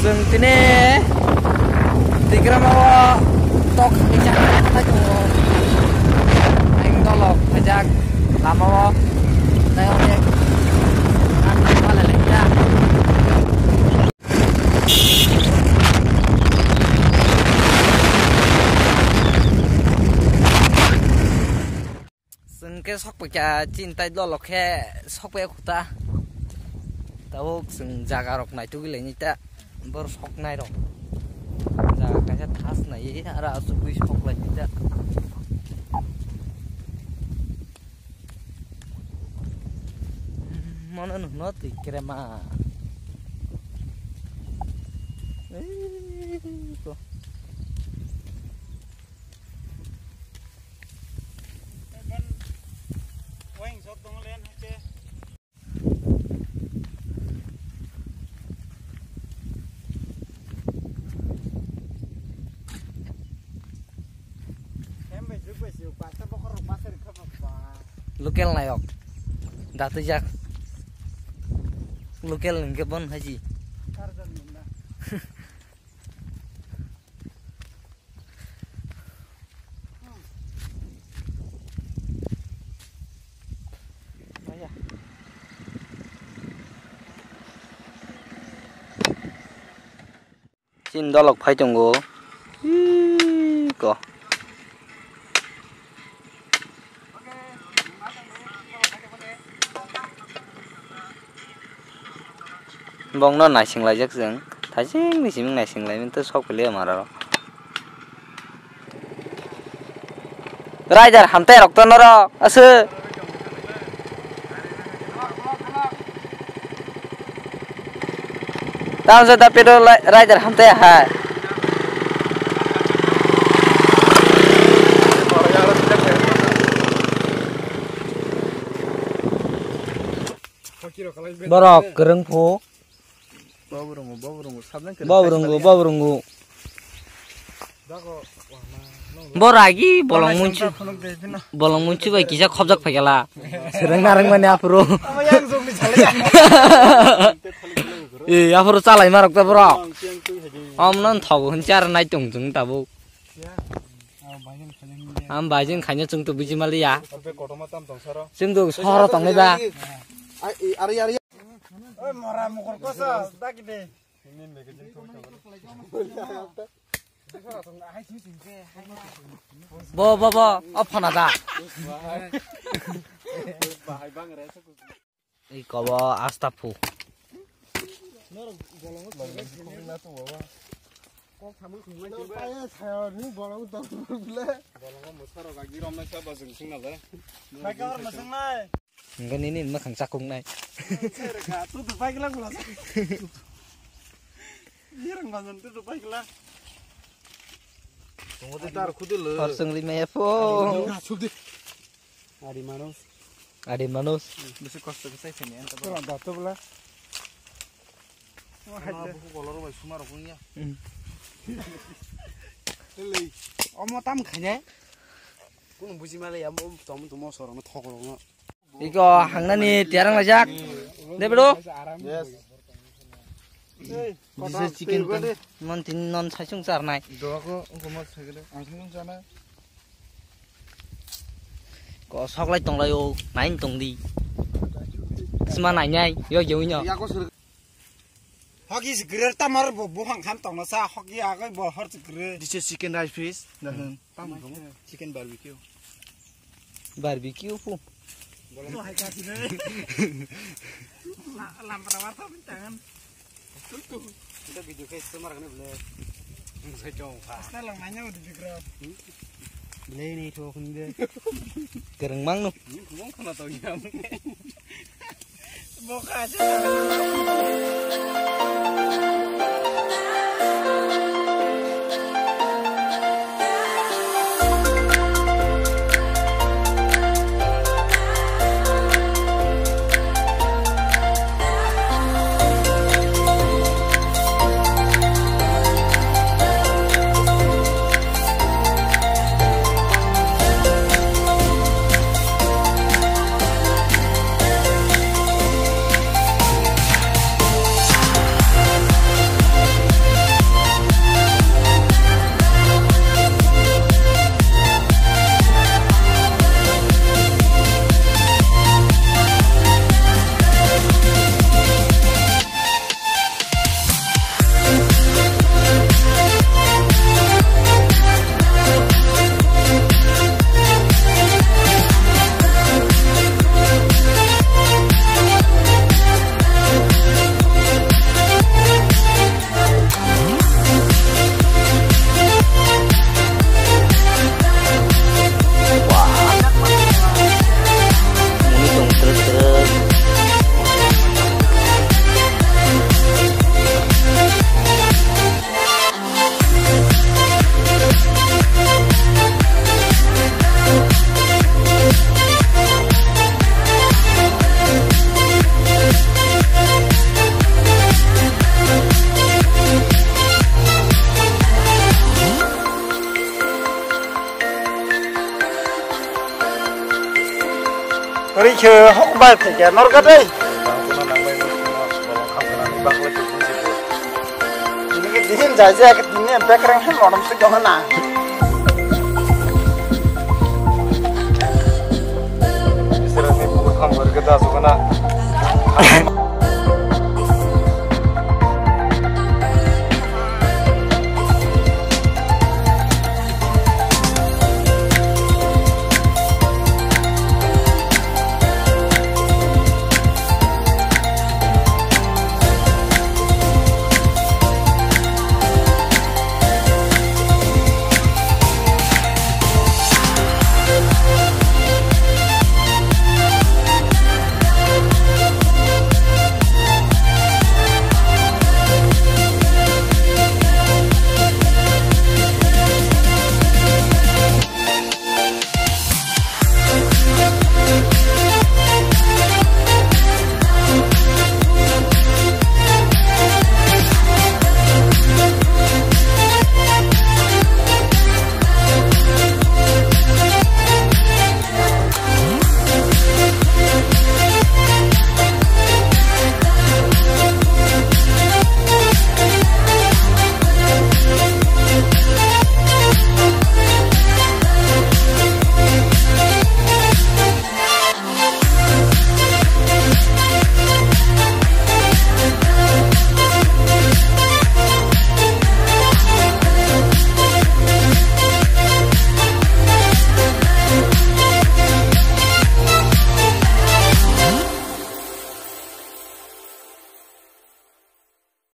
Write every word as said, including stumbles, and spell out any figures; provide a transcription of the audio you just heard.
Chwng tini Tigrama o tok kisa khatai tongo. Ang dolok khaijak lama o. Tei onek ang palai lai kha. Chwng khe sokphaikha, chini tai dolok khe sokphai khuta. Tabuk chwng jaga rok naitugwi laini ta, bor soknai rok. Jaga kaisa thas nai, aro asugwi sok laini ta. Mono nukno twi krema. Ei, ko. Local nayok. Datwijak. Local hwnkhe bon haji. Chini dolok phai tongo. Ii, ko. Bongno naising laijak chwng. Thaising ni siming naising laimani tei sok pili mara rok. Rider hamtai rok to norok aswk. Tamo se da pedal rider hamtai hai. Borok kwrwng phu. Babu rungu, babu rungu, sabjang khe Babu rungu, babu rungu. Dago, wah, ma, nong. Bo ragi bolong Bolong munchu, sengsa phunuk de, bino. Bolong munchu bai kisa khobjak phaikala. Sereng nareng mani aphuru. Ama yang jong ni chale. Eh, aphuru chalai marok ta bro. Ang siang tui hadi. Om non thogo hin char nai tong jung tabuk. Ya. Ah, bajan khaina ni de. Am bajan khaina chung to buji maliya. Orbe kotoma tam tong saro. Chung to sohor tong ni ba. Ai, ari, ari. Oi, mora mukor kosa, daki de. Bo, bo, bo, o phana da. Iko bo asta phu. Hingke nini mwkhang chakung nai. Tu tu pai gila gula. Ni rang bazan tu tu pai gila. Tongo de tar khudi le. Hor songri maya pho. Adi manus. Adi manus. Bisi kosto khe sai phai ni anta. Dato bla. Buku kolor bai suma rok wngya. Hmm. Omo tam khainai. Kunu buji male ya, mo tom tom sorong thok rok no. Iko hangnani tiarang lajak. De bedo. Yes. Jise chicken tong. Non tin non saisung charnai. Doa ko ungko mas segede. Ang sung sana. Ko soklai tonglai o, nain tong di. Sima nai nai, yo yo no. Hoki se grer tamar bo buhang kham tongna sa hoki agai bo hor se grer. This is chicken rice fish. Dahun. Tam dong. Chicken barbecue. Barbecue pu. Bolong hai ka sini. Lam perawa ta bintang. Itu video ke semar kan boleh. Saya cuma. Asal lang nanya udah digrab. Lei ni thok ni de. Kereng mang no. Ini ngomong kena tau ya. Boka aja. Ri khe hok bai phe khe nor ka dei. Tini ke din jai jai ke din ne bekreng han modom se gona na. Isra ni buku tham gor ke da sokana.